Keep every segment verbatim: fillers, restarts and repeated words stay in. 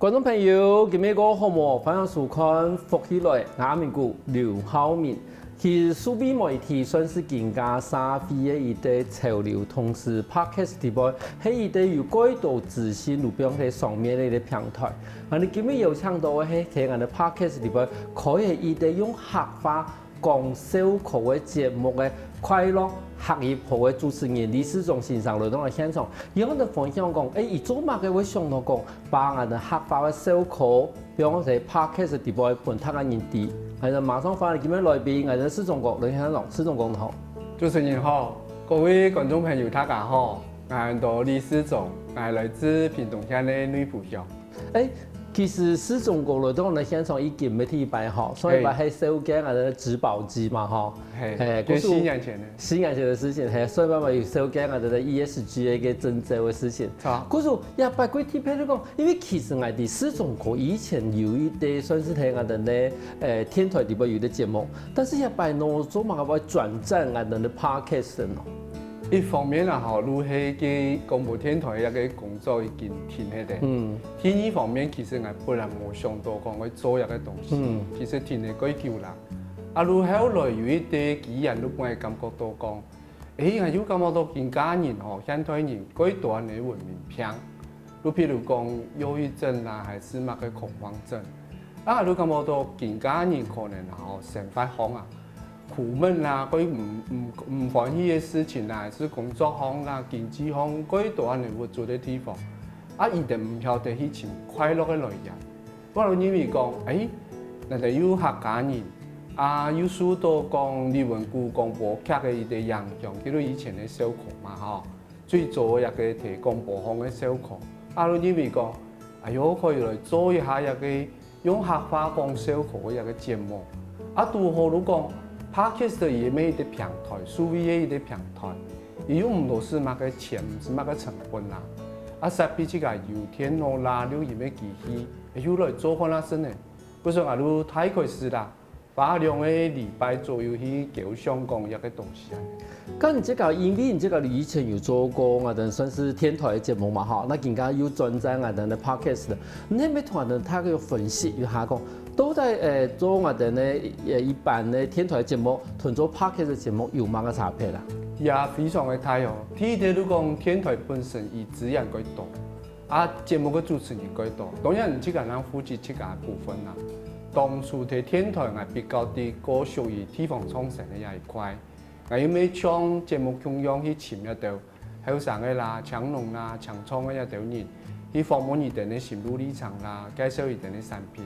觀眾朋友，今晡日過好無？歡迎收看《福氣來》，𠊎阿明哥劉浩明。其實數位媒體算係今下社會个一個潮流，同時Podcast底背係一個有蓋多資訊流放在上面个一個平台。𠊎等今晡日邀請到个係在𠊎等Podcast底背開个一個用客話 講笑科个節目个快樂客語波个主持人李思忠先生來到𠊎等現場，佢同𠊎等分享講，誒，佢做麼个會想到講，把𠊎等客話个笑科，放在Podcast底背分大家人知。𠊎等馬上歡迎今晡日來賓，𠊎等思忠哥，來先生，思忠哥你好。主持人好，各位觀眾朋友大家好，𠊎安到李思忠，𠊎來自屏東縣个內埔鄉。 誒，其實思忠哥來到𠊎等現場已經毋係第一擺吼，上一擺係紹介𠊎等个植保機嘛吼，係，係，就四年前个。四年前个事情，係，上一擺嘛有紹介𠊎等个E S G个一個徵召个事情。著。故所這擺較特別來講，因為其實𠊎知思忠哥以前有一個算係在𠊎等个，誒，電台底背有一個節目，但是這擺呢，做麼个會轉戰𠊎等个Podcast呢？ 一方面啊吼，就係該廣播電台這個工作已經停忒了。嗯。第二方面，其實𠊎本來無想到講會做這個東西，嗯。其實停忒蓋久啦。啊，就後來有一個機緣，就分𠊎感覺到講，誒，𠊎又感覺到今下人吼，現代人蓋多恁樣文明病。 就譬如講憂鬱症啦，還係麼个恐慌症。啊，就感覺到今下人可能吼，生活上啊，苦悶啊，佢毋，毋，毋歡喜个事情啊，還係工作上啦、經濟上，蓋多恁樣鬱卒个地方。啊，佢等毋曉得去尋快樂个來源。𠊎就認為講，誒，𠊎等又客家人，啊，又受到講李文谷廣播劇个一個影響，佢就以前个笑科嘛吼。 最早个一個在廣播項个笑科，啊，就認為講，哎喲，可以來做一下一個用客話講笑科个一個節目。啊，堵好就講，Podcast也係一個平台，數位个一個平台，佢又毋多使麼个錢，毋使麼个成本啦。啊，設備自家有電腦啦、錄音个機器，又來做看啊先呢。故所𠊎就大開始啦。 花兩個禮拜左右去構想講一個東西啊。該你這個，因為你這個以前有做過𠊎等算係電台个節目嘛吼，該今下又轉戰𠊎等个Podcast了。你係毋係同𠊎等大概有分析一下講，到底，誒，做𠊎等个，誒，一般个電台節目，同做Podcast个節目有麼个差別啊？也非常个大哦。第一點，就講電台本身佢資源較多， 啊，節目个主持人較多，當然自家人負責自家个部分啦。當初在電台，𠊎比較知較屬於地方創生个這一塊。𠊎又乜像節目共樣去尋一兜後生个啦、青農啦、青壯个這兜人，去訪問佢等个心路歷程啦，介紹佢等个產品。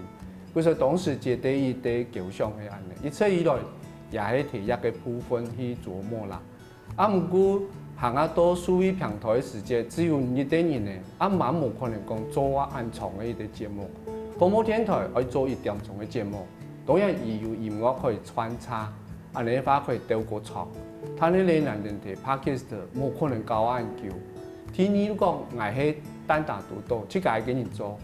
故所當時接待佢等構想係恁呢，一直以來也係在這個部分去琢磨啦。 啊，毋過行啊到數位平台个時節，只有一個人呢，啊，嘛無可能講做啊恁長个一個節目。廣播電台愛做一點鐘个節目，當然佢有音樂可以穿插，恁呢話可以鬥過長。但係呢，𠊎等在Podcast無可能搞恁久。第二講，𠊎係單打獨鬥，自家一個人做。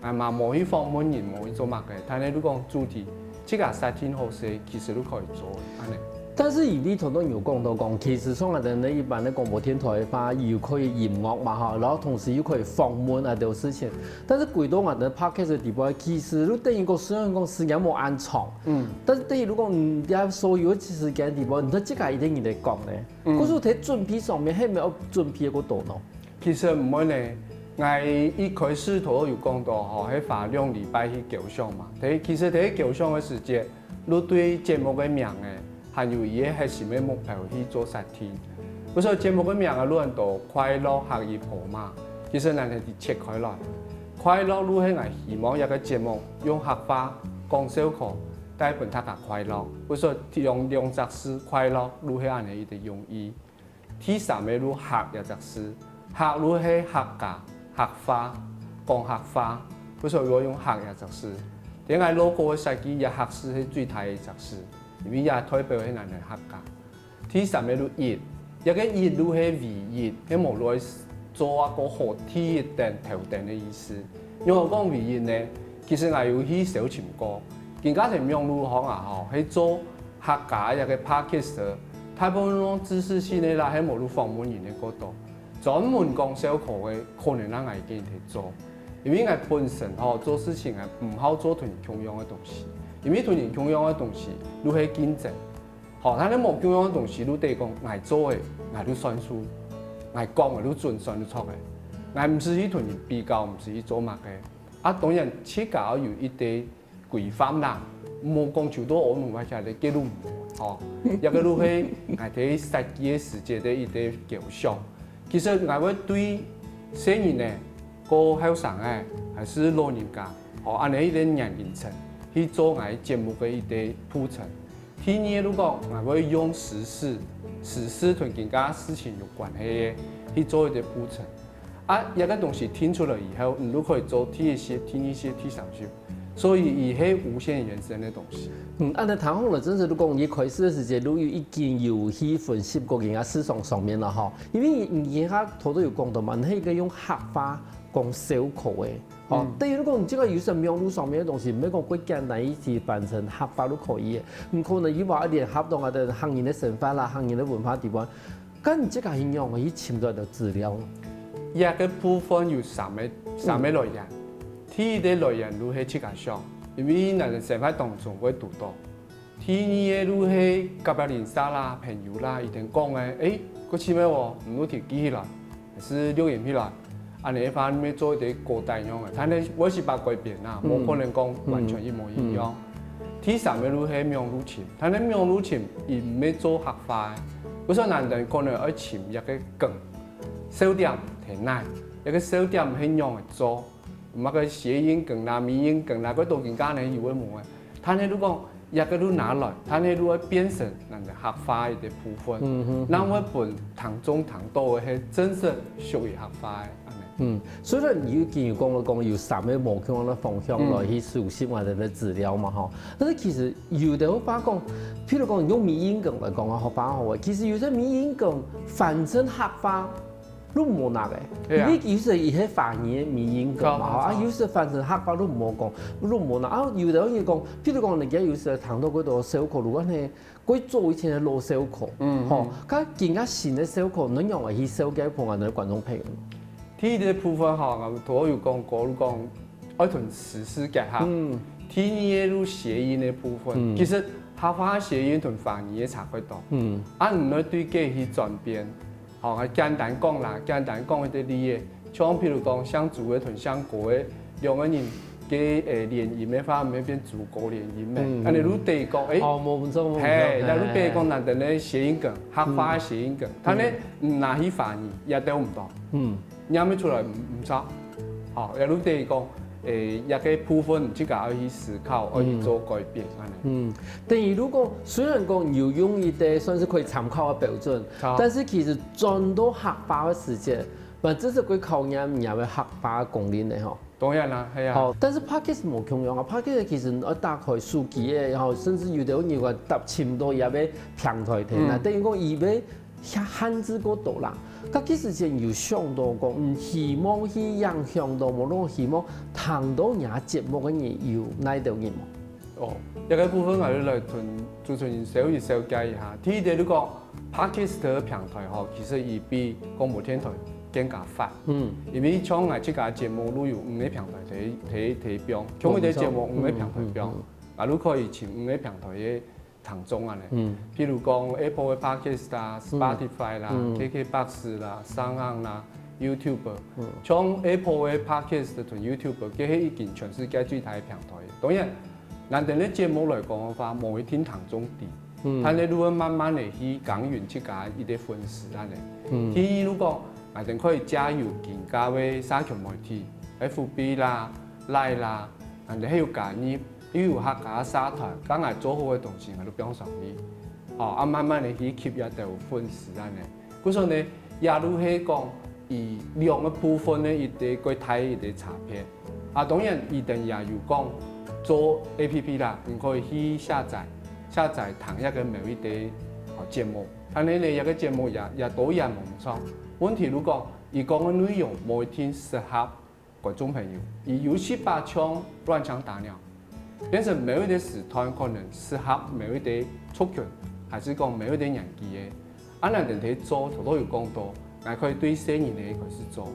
𠊎嘛無去訪問人，無去做麼个，但係就講主題，自家設定好勢，其實就可以做，恁呢。但是以你頭先有講到講，其實像𠊎等一般个廣播電台个話，又可以音樂嘛吼，然後同時又可以訪問啊，這種事情。但是歸到𠊎等Podcast个底背，其實就等於講，雖然講時間無恁長，嗯。但是等於如果你這所有个時間底背，你自家一個人來講呢，嗯。故所在準備上面，係毋係愛準備个較多呢？ 其實毋會呢，𠊎一開始頭有講到吼，係花兩禮拜去構想嘛。第，其實第一構想个時節，就對節目个名仔，還有佢个核心个目標去做設定。故所節目个名仔，就安到快樂客語波嘛。其實𠊎係切開來，快樂就係𠊎希望一個節目用客話講笑科，帶分大家快樂。故所用兩隻字快樂，就係恁呢一個用意。 第三個就客這隻字，客就係客家、客話、講客話，故所以𠊎用客這隻字。在𠊎logo个設計，這客字係最大个一隻字，因為這代表係𠊎等客家。第三個就一，這個一就係唯一，係無來做啊个好第一等、頭等个意思。仰會講唯一呢？其實𠊎有去搜尋過，今下在網路項啊吼，係做 客家个podcast，大部分攏知識性个啦，係無就訪問人个角度。專門講笑科个，可能𠊎一個人去做。因為𠊎本身吼做事情𠊎毋好做同人共樣个東西，因為同人共樣个東西就係競爭。吼，但係無共樣个東西，就等於講𠊎做个，𠊎就算數，𠊎講个就準，算就著个。𠊎毋使去同人比較，毋使去做麼个。啊，當然自家愛有一個規範啦，莫講就到烏龍派下个結論，吼，這個就係𠊎在設計个時節个一個構想。其實𠊎會對細人仔、過後生仔，還係老人家，吼，恁樣一個年齡層去做𠊎節目个一個鋪陳。第二，就講𠊎會用時事，時事同今个事情有關係个去做一個鋪陳。啊，這個東西定出來以後，你就可以做第一集、第二集、第三集。所以佢係無限延伸个東西。嗯，恁樣聽好了，真係你講一開始个時節，就有已經有去分析過今个市場上面了吼。因為你今下頭都有講到嘛，你係一個用客話講笑科个。哦，嗯。等於講你這個有時網路上面个東西，毋係講過簡單一句翻成客話就可以个。你可能又話聯合到啊个客人个生活啦、客人个文化底背，該你自家去仰般去尋到个資料？這個部分有三個，三個來源。第一個來源就係自家想，因為𠊎等生活當中會堵到。第二個就係隔壁鄰舍啦、朋友啦，佢等講个，誒，過去咩哦，毋就提記起來，還係錄音起來，恁樣个話，你愛做一個歌單樣个，但係會係把改變啦，無可能講完全一模一樣。第三個就係網路尋，但係網路尋佢毋係做客話个，所以𠊎等可能愛尋一個梗，笑點在哪，一個笑點係仰般做，麼个諧音梗啦、謎音梗啦，該到今下呢有个無个。但係就講，這個就拿來，但係就會變成𠊎等客話个部分，嗯哼，該會分聽眾聽到个係真實屬於客話个。 嗯，雖然你已經有講了講有三個無共樣个方向來去收集𠊎等个資料嘛吼，但是其實有个話講，譬如講用迷因梗來講啊，好吧，好啊，其實有些迷因梗翻成客話，都無拿个，對啊，因為有些也係華語个迷因梗嘛，吼，啊，有些翻成客話都無講，都無拿。啊，有的人講，譬如講人家有些談到過多笑科，如果呢， 過早以前个老笑科，嗯，吼，該今下新个笑科，你仰般去紹介分𠊎等个觀眾朋友？第一個部分吼，𠊎頭有講過，就講愛同時事結合。嗯，第二個就諧音个部分，嗯，其實客話諧音同華語个差不多。嗯，啊，你愛對該去轉變，吼，簡單講啦，簡單講一個例仔， 像譬如講姓朱个同姓郭个兩個人个，誒，聯音个話，毋會變朱郭聯音咩？嗯，恁樣就等於講，誒，哦，無錯，無錯，係，該就等於講𠊎等个諧音梗，客話个諧音梗，但係拿去華語也兜毋到，嗯，唸毋出來毋，毋著。吼，也就等於講，誒，這個部分自家愛去思考，愛去做改變，恁樣。嗯，等於如果雖然講有用一個算是可以參考个標準，但是其實轉到客話个時節， 嘛，這係會考驗你个客話功能个吼。當然啦，係啊。好，但是Podcast無共樣啊，Podcast其實愛打開手機个，吼，甚至有兜人會搭尋到這個平台聽啊，嗯，等於講佢會限，限制過多啦。該其實前有想到講，嗯，希望去影響到，無論希望聽到你个節目个人有哪兜人無？ 哦，這個部分𠊎就來同主持人小小紹介一下。第一點，就講Podcast个平台吼，其實佢比廣播電台更加闊。嗯，因為像𠊎自家節目就有五個平台在，在，在放，像𠊎个節目五個平台放，嗯，嗯，嗯，𠊎就可以尋五個平台个聽眾恁樣。嗯，譬如講Apple个Podcast啦、嗯，Spotify啦、嗯，KKBox啦、SoundOn啦、YouTube。嗯，像Apple个Podcast同YouTube，該係已經全世界最大个平台。當然， 𠊎等个節目來講个話，無一定聽眾知，嗯，但係就會慢慢个去耕耘自家一個粉絲恁樣。嗯，第二，就講𠊎等可以借由今下个社群媒體，FB啦、Line啦，𠊎等還有加入，又有客家社團，該𠊎做好个東西，𠊎就放上去，吼，啊，慢慢个去吸一兜粉絲恁樣。 故所呢，也就係講，佢兩個部分个一個較大个一個差別。啊，當然，佢等也有講做APP啦，你可以去下載，下載聽這個每一個，哦，節目。但係呢，這個節目也，也多元無毋著。問題就講，佢講个內容無一定適合 觀眾朋友，佢有時把像亂槍打鳥，變成某一個時段可能適合某一個族群，還係講某一個年紀个。啊，𠊎等在做，頭頭有講到，𠊎可以對細人仔開始做，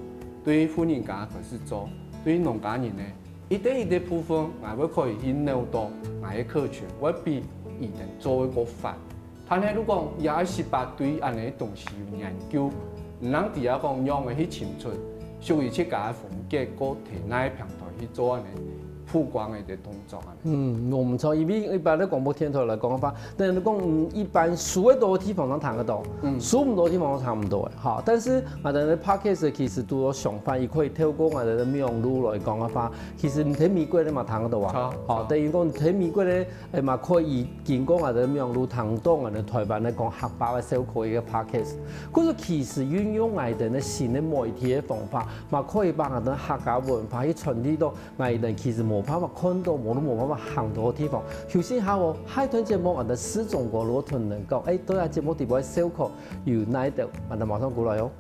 對婦人家開始做，對農家人呢，一息一息部分，𠊎會可以去扭到𠊎个客群，會比以前做个較闊。但係如果也係失敗對恁樣个東西有研究，毋單淨係講仰般去尋出屬於自家个風格，過在哪个平台去做恁樣曝光个動作啊。嗯，無毋著，因為一般个廣播電台來講个話，等於講，嗯，一般收得到个地方都聽得到，嗯，收毋到个地方都聽毋到个，哈。但是𠊎等个 podcast 其實都有想法，佢可以透過𠊎等个網路來講个話，其實你在美國个嘛聽得到啊，好，好，等於講你在美國个，誒嘛可以經過𠊎等个網路聽到𠊎等台灣个講客話个笑科个一個 podcast。可是其實運用𠊎等个新个媒體个方法，嘛可以把𠊎等客家文化去傳遞到 𠊎等其實無辦法看到，無都無辦法行到个地方。休息下哦，下一段節目，𠊎等世忠哥就同𠊎等講，誒，到底節目底背个笑科有哪一兜，𠊎等馬上過來哦。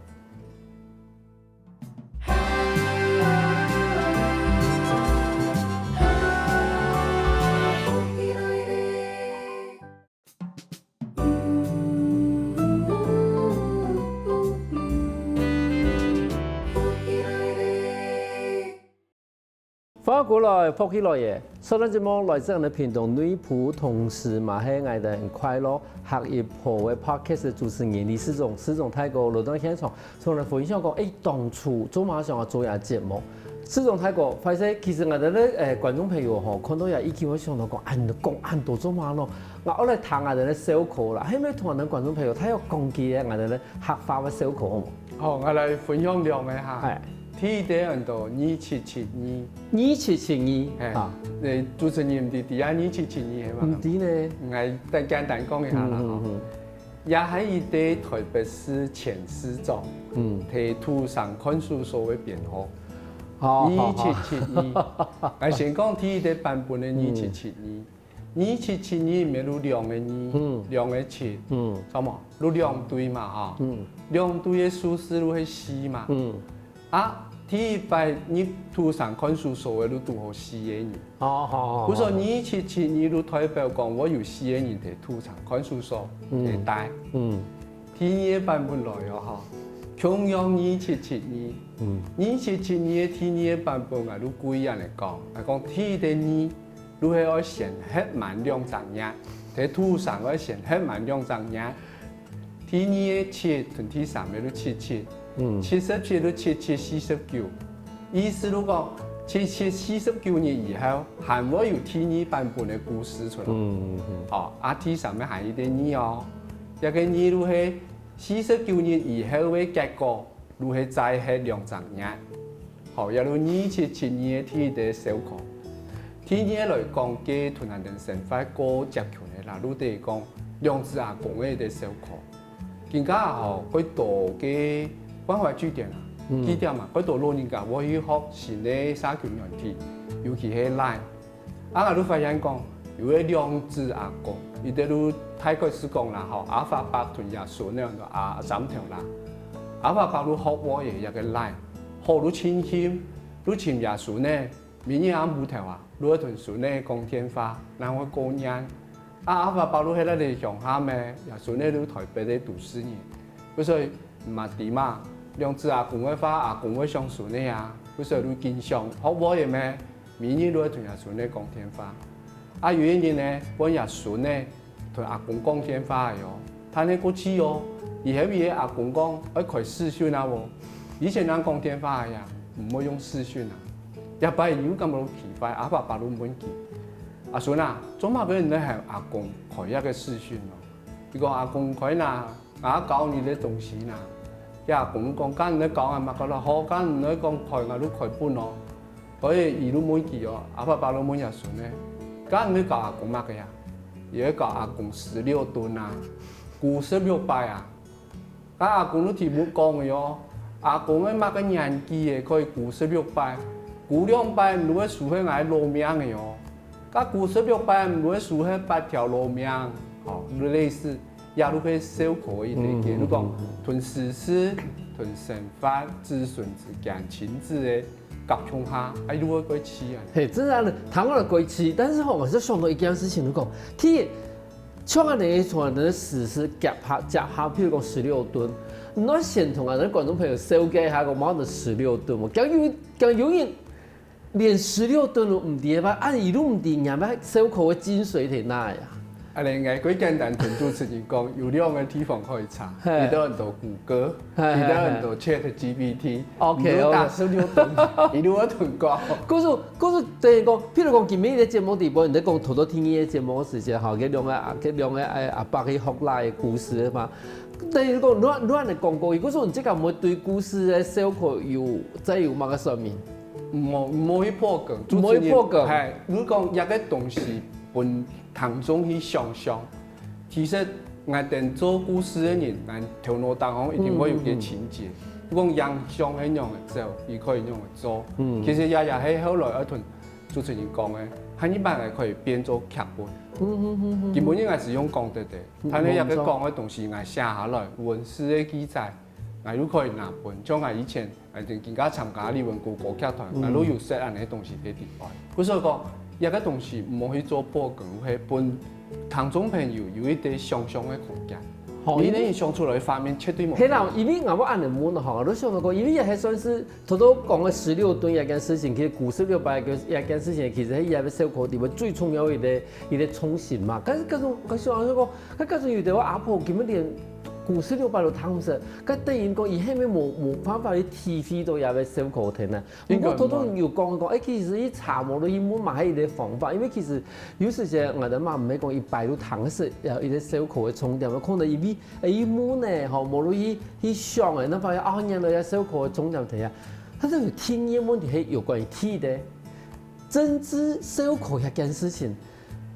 福氣來，福氣來耶！收聽節目來自𠊎等屏東內埔，同時嘛係𠊎等快樂客一波个 podcast 个主持人李世忠，世忠大哥來到現場，同𠊎等分享講，誒，當初做麼个想愛做這節目？世忠大哥，壞勢，其實𠊎等个，誒，觀眾朋友吼，看到這一定會想到講，恁多講恁多做麼个咯？𠊎愛來聽𠊎等个笑科啦，係毋係同𠊎等觀眾朋友大約講幾個𠊎等个客話个笑科好無？好，𠊎來分享兩個哈。係。第一個安到二七七二。二七七二，嘿，啊。誒，主持人毋知知啊，二七七二係嘛？毋知呢。𠊎再簡單講一下啦，嗯，嗯，吼。嗯。也係一個台北市前市長，嗯。在土城看守所个編號。好，好，好。二七七二。𠊎先講第一個版本个二七七二。嗯。 二七七二毋係就兩個二，嗯。兩個七，嗯。著無？就兩對嘛，哈。嗯。兩對个數字就係四嘛。嗯。啊，第一擺入土城看守所个就堵好四個人。哦，好，好，好。故所二七七二就代表講𠊎有四個人在土城看守所，嗯。在戴。嗯。第二個版本來哦，哈。共樣二七七二。嗯。二七七二个第二個版本，𠊎就故意恁樣講，𠊎講第一個二 就係愛先歇滿兩隻月，在土城愛先歇滿兩隻月。第二個七同第三個就七七，嗯。七十七就七七四十九。意思就講，七七四十九日以後，還會有第二版本个故事出來。嗯，嗯，嗯。好，啊，第三個還有一個二哦，這個二就係四十九日以後个結果。 就係再歇兩隻月。好，這就二七七二个第一個笑科。第二個來講，該同𠊎等生活過接近个啦，就等於講兩隻阿公个一個笑科。今下吼，蓋多个關懷據點啊，嗯。據點啊，蓋多老人家會去學新个社群軟體，尤其係Line。 啊，𠊎就發現講，有个兩子阿公，佢兜就大概係講啦吼，阿發伯同爺孫呢，啊，三頭啦。阿發伯就學會這個Line，好就盡興，就尋爺孫呢，每日暗晡頭啊，就會同孫呢講電話，然後過年。啊，阿發伯就係在鄉下咩，爺孫呢就台北个都市人。 故所毋嘛知嘛，兩子阿公个話，阿公會想孫仔啊，故所就經常學會个咩，每日都會同爺孫仔講電話。啊，有一日呢，分爺孫仔同阿公講電話个哦，但係過去哦，以後佢个阿公講愛開視訊啊哦，以前人講電話个呀，毋會用視訊啊。這擺佢又感覺奇怪，阿爸爸就問佢：「阿孫啊，做麼个你愛喊阿公開這個視訊哦？」佢講：「阿公，開啦， 𠊎教你个東西啦。」厥阿公講：「該你教𠊎麼个咯？」「好，該你講開，𠊎就開分哦。」所以佢就問佢哦，阿爸爸就問爺孫仔：「該你教阿公麼个啊？」佢就教阿公十六蹲啊，跍十六擺啊。該阿公就聽分講个哦，阿公个麼个年紀个可以跍十六擺，跍兩擺毋就會輸係𠊎老命个哦。 該跍十六擺毋會輸係八條老命，吼，類似，也就係笑科个一個，嗯，嗯，就講，嗯，嗯。同時事、同生活、子孫之間、親子个合共下，哎，就會過去啊。嘿，真个，聽落來過去，但是吼，𠊎就想到一件事情，就講，第一，像恁樣个傳統个時事結合，結合，譬如講十六蹲，你愛先同𠊎等觀眾朋友紹介一下，講麼个十六蹲無？講有，講有人連十六噸都毋知个話，啊，佢都毋知人家燒烤个精髓在哪呀？啊，恁樣个，佢簡單同主持人講，有兩个地方可以查，嘿。佢兜很多谷歌，嘿，佢兜很多 Chat G P T，OK，你都打十六噸，OK。你都會同講。故所，故所等於講，譬如講今日个節目底背，你在講頭頭聽你个節目个時間，吼，該兩个啊，該兩个哎阿伯去學拉个故事嘛。等於講，亂亂个講過去，故所你這个有無對故事个燒烤有再有麼个說明？無，無去破梗，無去破梗。嘿，你講一个東西分聽眾去想像，其實𠊎等做故事个人，𠊎頭腦當中一定會有个情節。嗯，嗯，嗯。你講影像係仰仔走，佢可以仰仔做。嗯。其實也也係後來愛同主持人講个，下一擺來可以變做劇本。嗯，嗯，嗯，嗯。基本應該係用講个个，嗯，但係一个講个東西，𠊎寫下來，文字个記載，𠊎又可以拿分，像𠊎以前 𠊎等今下參加李文谷歌劇團，嗯。𠊎都有設恁樣个東西在底背。故所講，這个東西毋好去做破梗，係分聽眾朋友有一个想像个空間。好，你等於想出來个畫面絕對無。係啦，因為𠊎會恁樣問吼，𠊎都想到講，因為這還算係頭頭講个十六噸這件事情，其實古十六百个這件事情，其實係這个燒烤底背最重要个一个一个創新嘛。但是該種，該想講，該該種有个阿婆根本連古十六百都聽毋識，該等於講，佢係毋係無無辦法去體會到這个燒烤店呢？ 毋過頭頭有講講，欸，其實去查無論去問嘛，還有一个方法，因為其實有時節，𠊎兜嘛毋係講一擺就聽識，呃，一个燒烤个重點，可能因為，欸，去問呢，吼，無論去，去想欸，那發現，啊，原來這燒烤个重點在這。但是有第二个問題，係有關於鐵个，政治燒烤這件事情，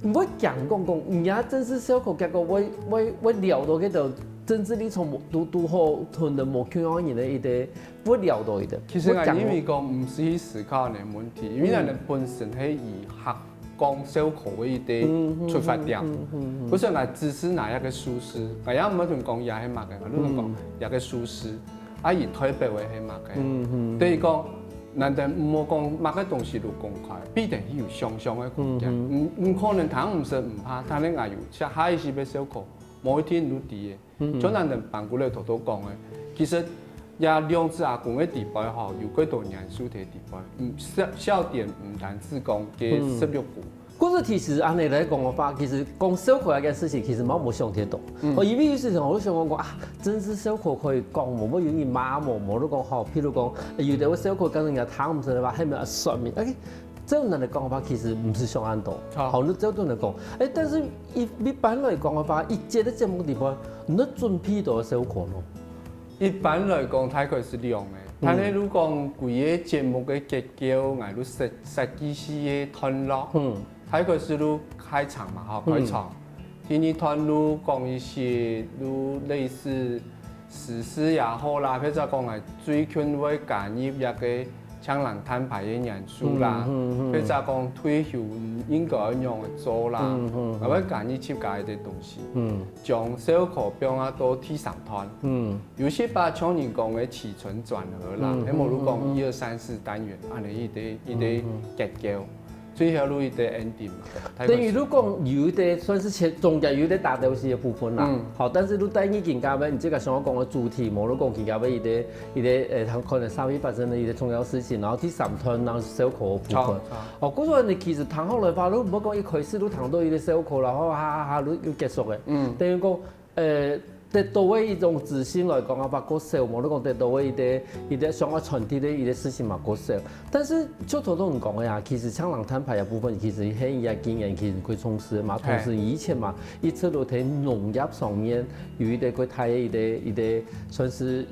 毋會驚講講，人家政治燒烤，結果會會會聊到該兜政治立場無都都好，同人無共樣个人个一个，會聊到一个。其實𠊎認為講，毋使去思考恁樣問題，因為𠊎等本身係以客講燒烤个一个出發點。嗯，嗯，嗯，嗯，嗯。故所𠊎只係拿一个壽司，𠊎也毋會同講這係麼个，𠊎就講這个壽司。 啊，佢代表个係麼个？嗯，嗯。等於講，難得毋好講麼个東西都公開，必定係有想像个空間。嗯，嗯。毋，毋可能聽毋識毋怕，但係𠊎有下下一息个燒烤，無一定都知个。嗯，嗯。像難得班古來頭頭講个，其實這兩隻阿公个底背吼，有幾多元素在底背。嗯，笑，笑點毋單止講該十六股。嗯。 故所其實恁樣來講个話，其實講燒烤這件事情，其實嘛無想忒多。嗯。哦，因為有時候我想講講啊，政治燒烤可以講無？無有人罵無？無就講吼，譬如講，有个燒烤講人家聽毋識个話，還無說明。OK，這樣來講个話，其實毋使想恁多。好。好，你這樣來講，欸，但是一，一般來講个話，一節个節目底背，你準備到燒烤咯？ 一般來講，大概係兩个。嗯。但係如果講歸个節目个結構，𠊎就設，設計四个段落。嗯。大概係就開場嘛，吼，嗯。開場。第二段就講一些就類似時事也好啦，或者講𠊎最近會加入一个 青藍蛋白个元素啦，嗯，嗯，嗯。或者講退休應該愛仰仔做啦，嗯，嗯，嗯。𠊎會加入自家个東西，嗯。將燒烤放啊到第三段。嗯。有時節像人講个起承轉合啦，嗯，係無就講，嗯，嗯，嗯。一二三四單元，恁樣一个，一个，嗯，嗯。結構，最後就一个ending嘛。等於就講有一个算係前，中間有一个打鬥戲个部分啦。嗯。好，但是就帶入今下个，你這个想要講个主題，無就講今下个一个 一个，呃，可能社會發生个一个重要事情，然後第三段，然後燒烤个部分。好，好。哦，故所你其實聽好來話，你毋好講一開始你聽到一个燒烤，然後哈哈哈，你就結束个。嗯。等於講，呃，得到个一種資訊來講啊，話較少，無你講得到个一个，一个想要傳遞个一个事情嘛，較少。但是就頭頭你講个啊，其實青藍蛋白个部分，其實係也經驗，其實可以從事嘛，嘿。同時以前嘛，一直都在農業上面有一个較大个一个，一个算是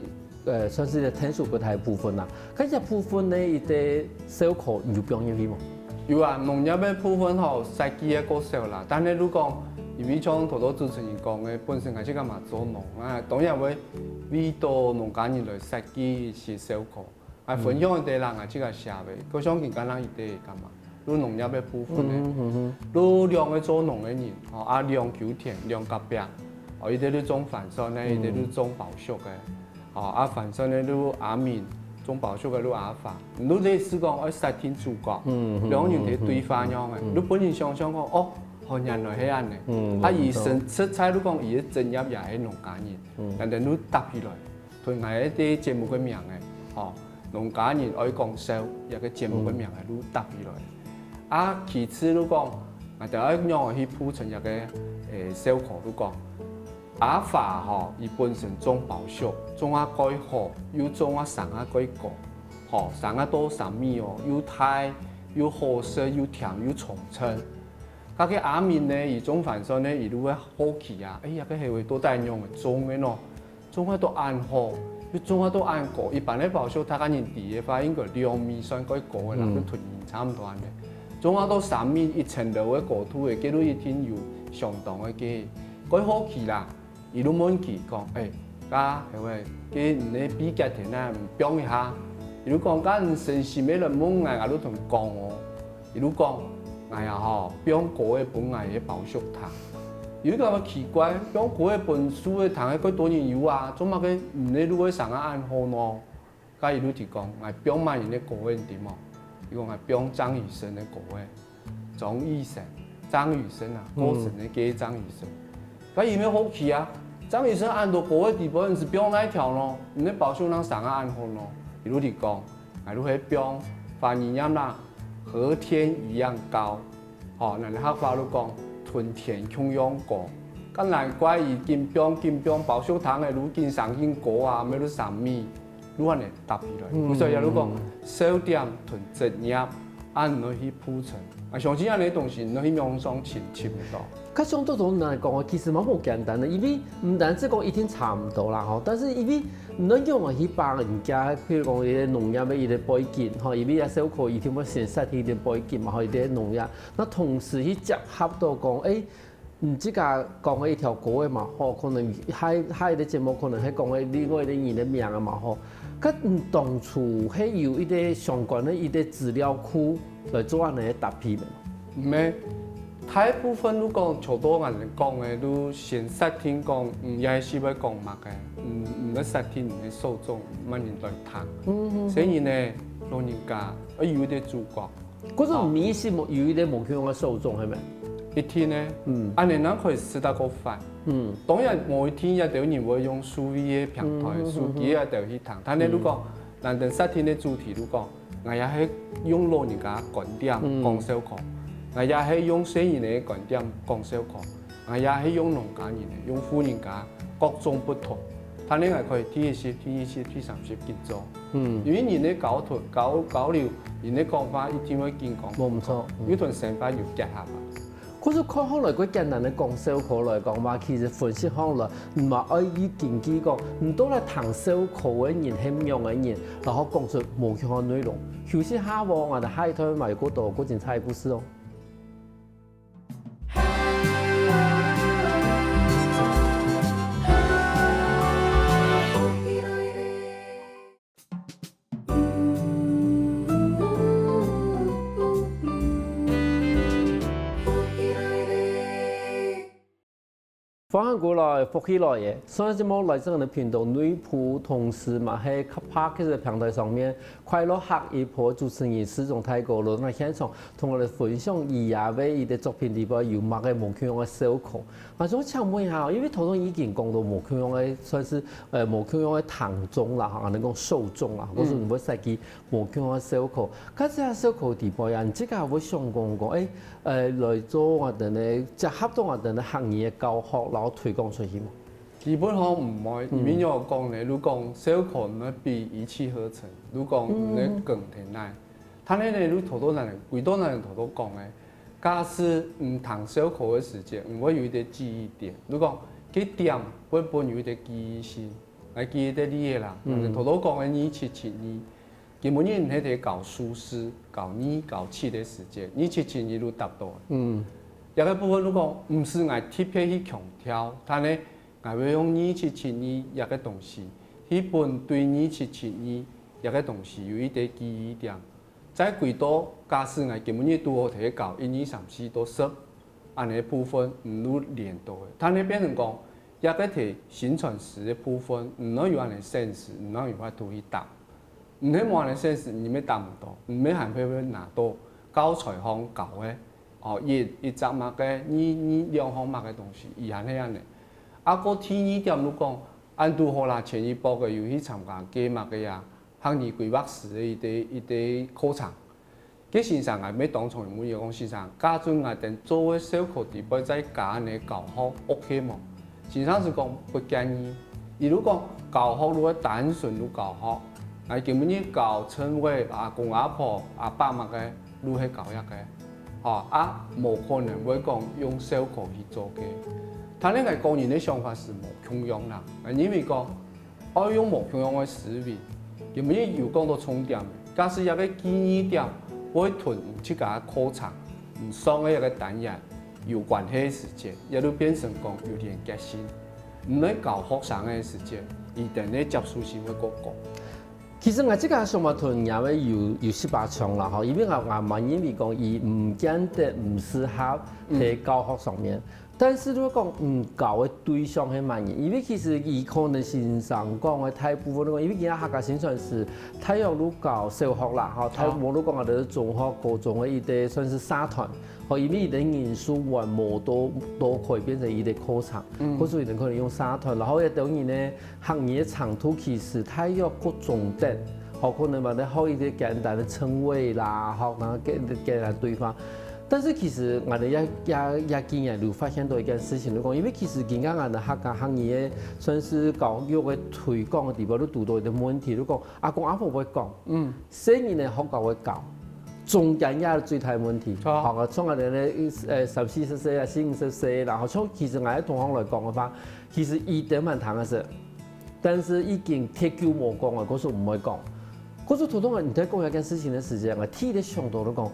呃，算是一个天數較大个部分啦。該一部分呢，一个燒烤你有放入去無？有啊，農業个部分吼，設計个較少啦。但係如果因為像頭頭主持人講个，本身𠊎自家嘛做農啊，當然會為到農家人來設計一些燒烤。啊，分享个啦，𠊎自家寫个，各項人家人一个干嘛？就農業个部分呢，嗯哼，嗯哼。就兩个做農个人，吼，啊，兩坵田，兩隔壁，哦，一个就種番薯个，嗯。一个就種包粟个。 哦，啊，番薯呢，就阿明，種包粟个就阿發，你就類似講愛設定主角，嗯，嗯，兩个人在對話樣个，嗯，嗯。你本人想像講，哦，哦，原來係恁樣。嗯，啊，佢實，嗯。實在就講佢个職業也係農家人，嗯。然後你搭起來，同𠊎个節目个名个，哦，農家人愛講笑，這个節目个名仔就搭起來。啊，其次就講，𠊎兜愛仰仔去鋪陳這个，欸，笑科就講，阿花吼，佢本身種包粟，種啊蓋好，又種啊生啊蓋高，吼，生啊到三米哦，又大，又好食，又甜，又充盛。該个阿明呢，佢種番薯呢，佢就會好奇啊，欸，這个係會到底仰仔種个喏？ 種啊到恁好，又種啊到恁高。一般个包粟，大家人知个話，應該兩米算蓋高个啦，嗯。就同人差毋多恁樣。種啊到三米一層樓个高度个，該就一定有相當个个，蓋好奇啦。佢就問佢講：「欸，該係會，該你个秘訣在哪？你放一下。」佢就講：「該你誠心个來問𠊎，𠊎就同你講哦。」 佢就講：「𠊎啊吼，放歌仔分𠊎个包粟聽。」佢就感覺奇怪，放歌仔分樹仔聽个蓋多人有啊，做麼个你个路會生啊恁好呢？該佢就提講：「𠊎放麼人个歌仔你知無？」佢講：「𠊎放張雨生个歌仔。」張雨生，張雨生啊，過身个該張雨生。該佢乜好奇啊，張雨生恁多歌仔底背，你係放哪條呢？你个包粟仰生啊恁好呢？佢就提講： 𠊎就係放華語唸啦，「和天一樣高」。吼，𠊎等客話就講「同天共樣高」。該難怪佢緊放緊放，包粟聽个就緊生緊高啊，乜就三米，就恁樣搭起來。嗯。所以也就講，笑點同職業，恁樣去鋪陳。啊，相信恁樣个東西，你去網上尋，尋毋到。 較相對同人講啊，其實嘛無簡單个，因為毋單止講一定差毋多啦吼，但是因為你仰仔去幫人家，譬如講一个農業个一个背景吼，因為啊笑科一定會先設定一个背景嘛吼，一个農業，那同時去結合到講，欸，你自家講个一條歌仔嘛吼，可能下下一个節目可能係講个另外一个人个名啊嘛吼，該你當初係有一个相關个一个資料庫來做恁樣个搭配無？ 毋係，大部分就講，像到𠊎等講个，就先設定講，嗯，這係會講麼个，嗯，毋愛設定你个受眾，麼人來聽。嗯，嗯，嗯。所以呢，老人家愛有一个主角。可是你意思無，有一个無共樣个受眾，係無？一定呢，嗯。恁樣正可以試到个法。嗯。當然，無一定也有人會用數位个平台、嗯，嗯，嗯，嗯。手機啊，就去聽。但係如果，嗯。 𠊎等設定个主題就講，𠊎也係用老人家个觀點，嗯。講笑科，𠊎也係用細人个觀點講笑科，𠊎也係用農家人个，用婦人家各種不同。但係𠊎可以第一集、第二集、第三集緊做。嗯。因為人个交通、交、交流，人个講話一定會緊講。無毋著，嗯。又同生活有結合啊。 可是看起來，較簡單个講笑科來講嘛，其實分析起來，毋嘛愛去根據講，你到底聽笑科个人係仰个人，然後講出無共个內容。休息下哦，𠊎等下一段嘛有過多過精彩个故事哦。 歡迎過來，福氣來了！上一節目來自𠊎等屏東內埔，同時嘛係Podcast个平台上面，快樂客一波主持人世忠大哥來到現場，同𠊎等分享佢个一个作品裡背有麼个無共樣个笑科。𠊎想請問一下，因為頭先已經講到無共樣个，算是，呃，無共樣个聽眾啦，哈，恁樣講受眾啦，嗯。或者你會設計 無共个笑科。該這笑科底背啊，你自家會想講講，欸，呃，來做𠊎等个，結合到𠊎等个客語个教學，然後推廣出去無？基本上毋會，嗯。因為仰講呢，如講笑科毋會比一氣呵成，如講毋會梗天來。嗯。但係呢，如頭頭𠊎等，歸到𠊎等頭頭講个，假使毋聽笑科个時節，毋會有一个記憶點。如講，該點會分有一个記憶性，來記憶得你个啦。嗯。頭頭講个二七七二， 今晡日你係在教數字、教二、教七个時節，二七七二就答到。嗯。這个部分就講，毋使𠊎特別去強調，但係𠊎會用二七七二這个東西，去分對二七七二這个東西有一个記憶點。再歸到，假使𠊎今晡日拄好在教一二三四到十， 恁樣个部分，你就連到个。但係變成講，這个在宣傳詞个部分，你愛有恁樣个sense，你愛有法度去答。你係無恁樣个sense，你乜答毋到，你乜還會會拿到教材項教个，哦，一、一隻麼个，二、二兩項麼个東西，佢還係恁樣。啊，過第二點，你講，恁堵好啦，前一駁个有去參加該麼个啊，客語規劃師个一個一個課程。該先生𠊎乜當場問佢講：「先生，假使𠊎等做个授課底背再加恁仔教學，OK無？」先生就講：「不建議。」佢就講教學就係單純就教學，𠊎今晡日教陳偉、阿公阿婆、阿伯麼个，就係教育个，吼，啊無可能會講用授課去做个。」但係𠊎個人个想法係無共樣啦，𠊎認為講 愛用無共樣个思維。今晡日有講到重點，假使這個記憶點會同你自家个課程、你上个一個單元有關係个時節，這就變成講有連結性。你愛教學生个時節，佢等个接受性會較高。其實𠊎自家想法同你个有有息把像啦吼，因為𠊎𠊎嘛認為講，佢毋見得毋適合在教學上面。 但是如果講，嗯，教个對象係麼人？因為其實佢可能先生講个大部分，因為今下客家薪傳師，大約就教小學啦，吼，大部分就講个就係中學、高中个一個算係社團，吼，因為佢个人數還無到到可以變成佢个課程，嗯。故所佢等可能用社團，然後也等於呢，客語个程度其實大約較中等，吼，可能嘛，學一個簡單个稱謂啦，吼，然後簡簡單對話。 但是其實𠊎等也也也今日就發現到一件事情，就講，因為其實今下𠊎等客家客語个算是教育个推廣个地方，就堵到一個問題，就講阿公阿婆會講，嗯，細人仔學校會教，中間也係最大問題。好，像𠊎等个呃三四十歲啊，四五十歲，然後像其實𠊎个同行來講个話，其實佢等還聽得識，但是已經忒久無講了，故所毋會講。故所頭先你在講這件事情个時間，𠊎第一个想到就講，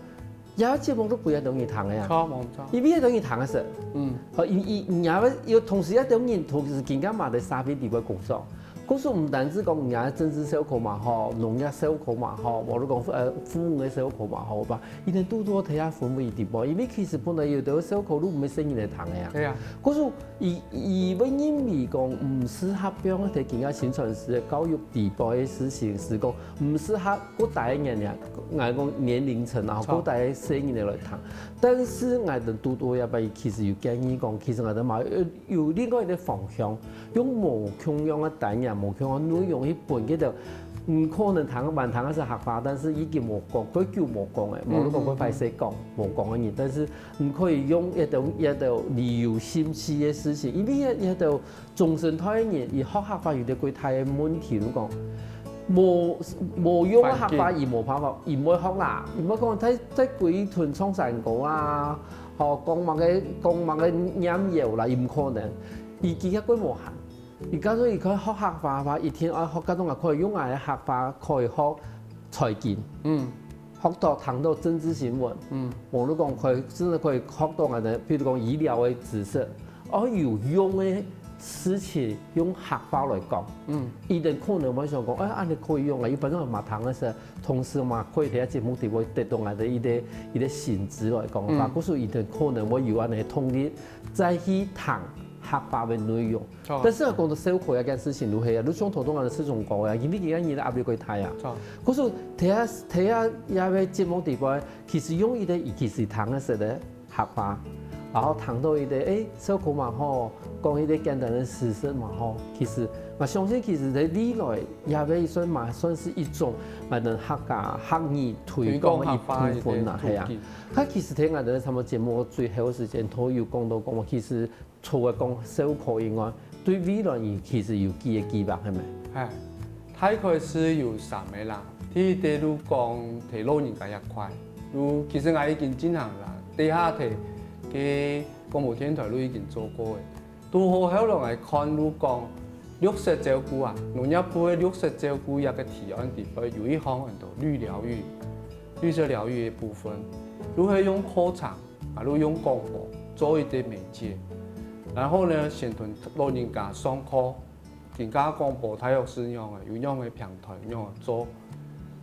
這節目就分這兜人聽个啊。著，無錯。因為這兜人聽个識。嗯。好，因因因也有同時這兜人同時今下嘛在社會底背工作。故所毋單止講人家政治授課嘛好，農業授課嘛好，無論講呃服務个授課嘛好吧，佢等堵到在這氛圍底背，因為其實本來有兜授課就毋係細人仔聽个啊。著啊。故所佢佢會認為講毋適合放在今下薪傳師个教育底背个事情，係講毋適合 較大个年齡，𠊎講年齡層啊，著。較大个細人仔來聽。但是𠊎等堵到這擺其實有建議講，其實𠊎等嘛有有另外一個方向，用無共樣个單元、無共樣个內容去分佢兜，嗯，可能聽還聽得識客話，但是已經無講，較久無講个，無論講較歹勢講，無講个人，但是你可以用一種一種旅遊興趣个事情，因為一一種 中生代个人，佢學客話有兜較大个問題，就講無無用个客話，佢無辦法，佢毋會學啦。佢毋會講在在歸陣唱山歌啊，吼，講麼个講麼个念謠啦，佢毋可能。佢佢較過無閒。佢假使佢可以學客話个話，一定愛學，假使𠊎可以用𠊎个客話可以學財經。嗯。 學到聽到政治新聞，嗯。無論講可以，真的可以學到𠊎等，譬如講醫療个知識，哦，有用个事情用客話來講，嗯。佢等可能會想講，哎，恁仔可以用啊，一般人嘛聽得識，同時嘛可以在節目底背得到𠊎等一個一個薪資來講个話，嗯。故所佢等可能會有恁仔動力，再去聽客話个內容。 著。但是啊，講到授課這件事情，就係啊，就像頭先𠊎等始終講个啊，因為今下人个壓力較大啊。著。故所在這在這這个節目底背，其實用一個佢其實聽得識个客話，然後聽到一個，誒，授課嘛好，講一個簡單个知識嘛好，其實𠊎相信其實在未來也會算嘛算是一種𠊎等客家客語推廣个一部分啦，推廣客話个途徑。係啊。佢其實在𠊎等个節目最後時間，都有講到講，其實 除了講授課以外，對未來你其實有幾個計畫，係無？係，大概係有三個啦。第一個就講在老人家這塊，就其實𠊎已經進行啦，底下在該廣播電台就已經做過个。到學校來𠊎看就講綠色照顧啊，農業部个綠色照顧這個提案底背有一項安到綠療癒，綠色療癒个部分，就係用課程 啊，就用廣播做一個媒介，然後呢，先同老人家上課，今下廣播大約係仰仔，有仰仔平台，仰仔做，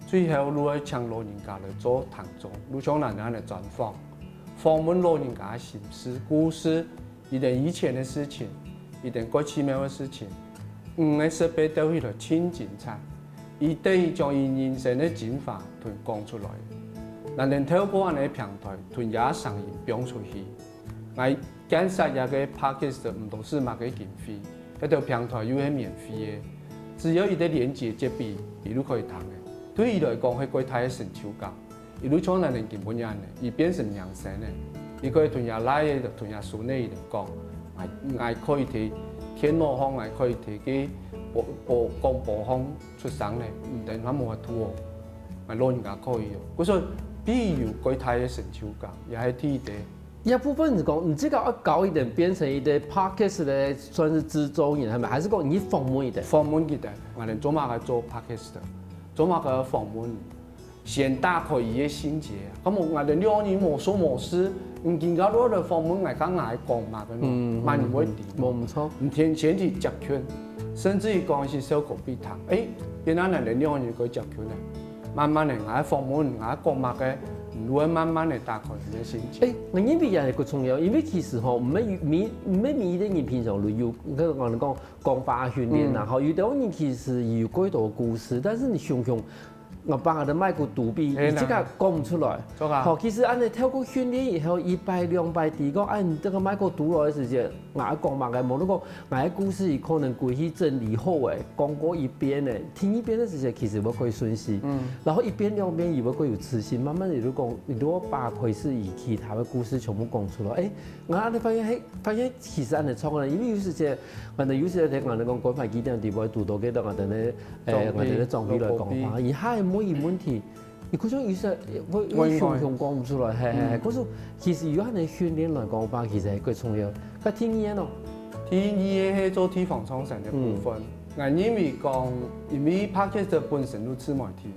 最後就愛請老人家來做聽眾，就像𠊎等恁仔專訪，訪問老人家个心事、故事，佢等以前个事情，佢等蓋奇妙个事情，五個設備鬥起來盡精彩。 佢等於將佢人生个精華同講出來。𠊎等透過恁仔平台，同這聲音放出去。𠊎建設這個podcast毋多使麼个經費，這條平台又係免費个，只要一個連結接佢，佢就可以聽个。對佢來講係蓋大个成就感。佢就像𠊎等今晡日恁呢，佢變成明星呢，佢可以同厥倈仔、同厥孫仔佢等講：「𠊎、𠊎可以在電腦項，𠊎可以在該廣、廣、廣播項出聲呢，你等還無法度哦，𠊎老人家可以哦。」故所，比佢有蓋大个成就感，也係第一个。 這部分係講，你這個愛教佢等變成一個podcast个算係製作人，係無？還係講你訪問佢等？訪問佢等，𠊎等做麼个做podcast，做麼个訪問，先打開佢个心結。該無𠊎等兩人無所無事，你今下落來訪問𠊎，該𠊎講麼个呢？嗯，麼人會知？無毋著。你天前去接近，甚至於講係笑口必談，誒，變成𠊎等兩人个接近呢。慢慢个，𠊎訪問，𠊎講麼个，你會慢慢个打開你个心情。誒，𠊎認為也係个重要，因為其實吼，毋係每、毋係每一個人平常都有，可能講講話訓練啦，吼，有兜人其實有蓋多故事，但是你想想，𠊎把𠊎个麥克堵閉，嘿啦你自家講毋出來。著啊吼，其實恁呢透過訓練以後，一擺兩擺，第講，哎，你這個麥克堵落个時節，𠊎講麼个，無論講𠊎个故事，可能歸去整理好誒，講過一遍誒，聽一遍个時節，其實會較順序。嗯。然後一遍兩遍，佢會較有自信，慢慢佢就講，佢就把開始以其他个故事全部講出來。誒，𠊎恁呢發現，嘿，發現其實恁呢創个，因為有時節，𠊎等有時節聽𠊎等講關懷據點地方堵到該兜𠊎等个，誒，長輩𠊎等个長輩來講話，老保佢還係問佢問題，佢可能有時會會會想想講毋出來，嘿嘿嘿。嗯可是其實有恁呢訓練來講話，其實係較重要。該第二個咯，第二个係做地方創生个部分。𠊎認為講，因為Podcast本身就自媒體，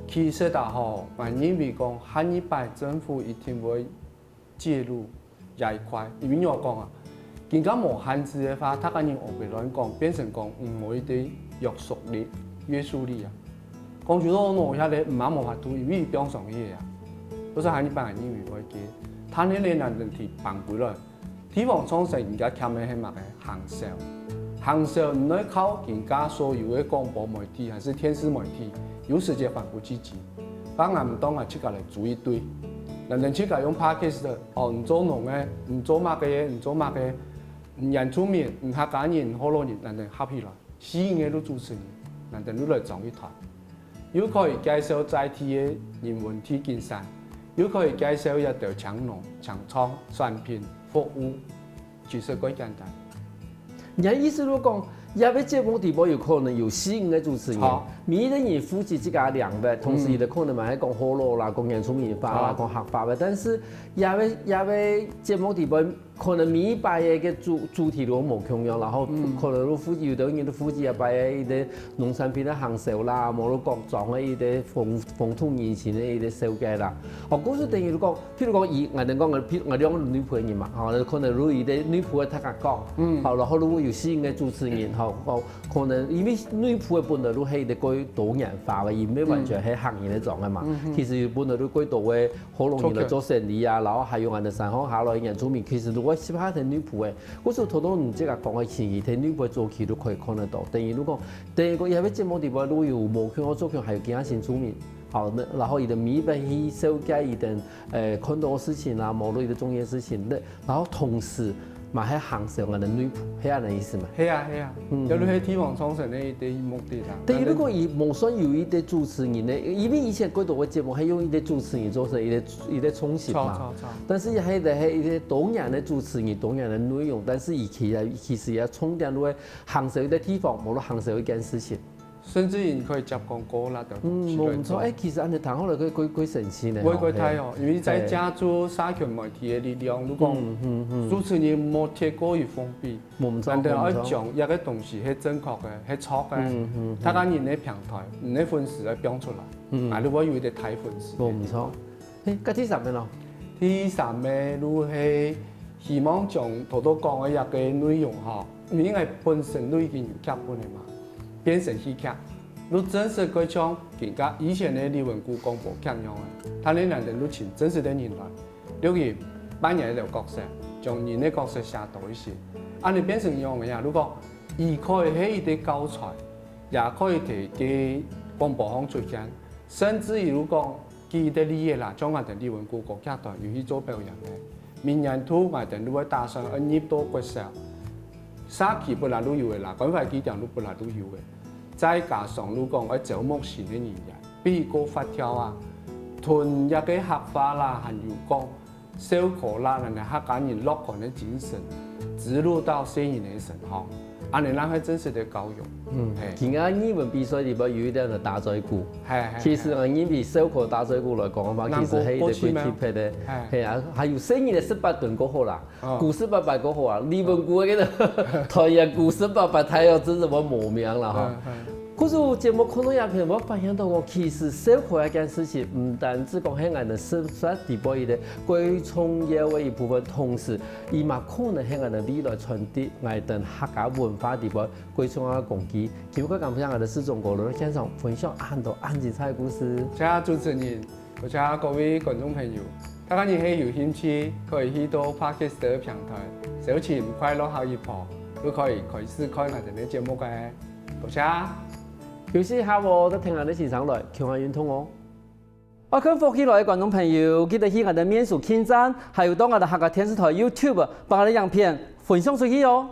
其實啊吼，𠊎認為講，下一擺政府一定會介入這一塊，因為仰般講啊，今下無限制个話，大家人烏白亂講，變成講毋會一個約束力、約束力啊。講就講喏，遐个毋係無法度，因為佢放上去个啊。可是下一擺𠊎認為會个，他那个難題放過來， 地方創生人家欠个係麼个？行銷。行銷毋愛靠今下所有个廣播媒體還係電視媒體，有時節還不積極。該𠊎毋當𠊎自家來組一隊，𠊎等自家用Podcast，哦，你做農个，你做麼个个，你做麼个，你原住民，你客家人，你學老人，𠊎等合起來。 四五個就主持人，𠊎等就來裝一團。又可以介紹在地个人文地景山，又可以介紹一兜青農、青創、產品、服務，其實蓋簡單。你个意思就講，這個節目底背有可能有四五個主持人好，每一個人負責自家領域，同時佢可能嘛還講學老啦，講原住民話啦，講客話个，但是這個這個節目底背 可能每一擺个主主題都無共樣，然後可能都負責有兜人都負責一擺个一個農產品个行銷啦，無論講裝个一個風風土人情个一個紹介啦。哦，故事等於講，譬如講以𠊎等講个，譬如𠊎兩個內埔个人嘛，吼，可能如果一個內埔个大家講，嗯，好，然後如果有新个主持人，吼，哦，可能因為內埔个本來都係一個較多元化个，也毋係完全係客人个裝个嘛，其實有本來都較多个 學老人來做生理啊，然後還有𠊎等山項下來个原住民，其實如果係拍在內埔个，故所頭頭你這個講个情形，在內埔个早期都可以看得到。等於如果等於講，這個節目底背如果有無共樣个作品，還有其他新住民，好，那然後佢等每一擺去紹介佢等，呃，看到个事情啊，無論佢等中意个事情，那然後同時嘛還行銷𠊎等內埔，係恁樣意思嘛？係啊係啊，這就係地方創生个一個目的啦。等於如果佢無算有一個主持人呢，因為以前較多个節目還用一個主持人做成一個一個創新嘛。著著著。但是也係个係一個多元个主持人，多元个內容，但是佢其實其實也重點都會行銷一個地方，無論行銷一件事情。甚至於你可以接廣告啦，等嗯，東西來做無錯，誒，其實恁樣聽下來，佢佢佢神奇呢，會會太哦，因為在借助社群媒體个力量，如果主持人無貼過於封閉，無錯，難道愛無錯。將一個東西係正確个、係著个，大家人个平台、人个粉絲來放出來，啊，你會有一個大粉絲。無錯。誒，該第三個咯，第三個就係希望將頭頭講个一個內容吼，因為本身就已經有劇本个嘛，變成戲劇，就真實過像今下以前个李文牯廣播劇樣个，佢等難得就請真實个人來，錄音扮演一個角色，將人个角色寫多一些，恁樣變成樣个呀。如果佢可以係一個教材，也可以在該廣播項出現，甚至於如果 舉一個例仔啦，像𠊎等李文牯歌劇團有去做表演个，明年度𠊎等就會打算愛入到國小，社區本來就有个啦，關懷據點就本來就有个，再加上就講愛招募新个人員，比過發條啊，同這个客話啦，還有講笑科啦，恁樣客家人樂觀个精神，植入到細人个身上，恁樣正係真實个教育。嗯，係。今日語文比賽裡背有一點个打嘴鼓，係係。其實啊，因為笑科打嘴鼓來講个話，其實係一個幾特別个，係啊，還有細人个十八蹲過好啦。 古詩八百過好啊，李文古个个台語古詩八百，大約真係會無名啦哈。故所節目看到這片，𠊎發現到講，其實笑科這件事情，毋單止講係𠊎兜生活裡背一個最重要个一部分，同時，佢嘛可能係𠊎兜未來傳遞𠊎兜客家文化裡背最重要个工具。今日感謝𠊎兜世忠哥來現場分享恁多恁精彩个故事。謝謝主持人。 多謝各位觀眾朋友，大家若係有興趣，可以去到Podcast平台搜尋快樂下一步，就可以開始看𠊎兜个節目个。多謝。休息一下哦，再聽𠊎兜先生來，共下運動哦。愛看福氣來个觀眾朋友，記得去𠊎兜面書網站，還有到𠊎兜客家電視台YouTube，幫𠊎兜影片分享出去哦。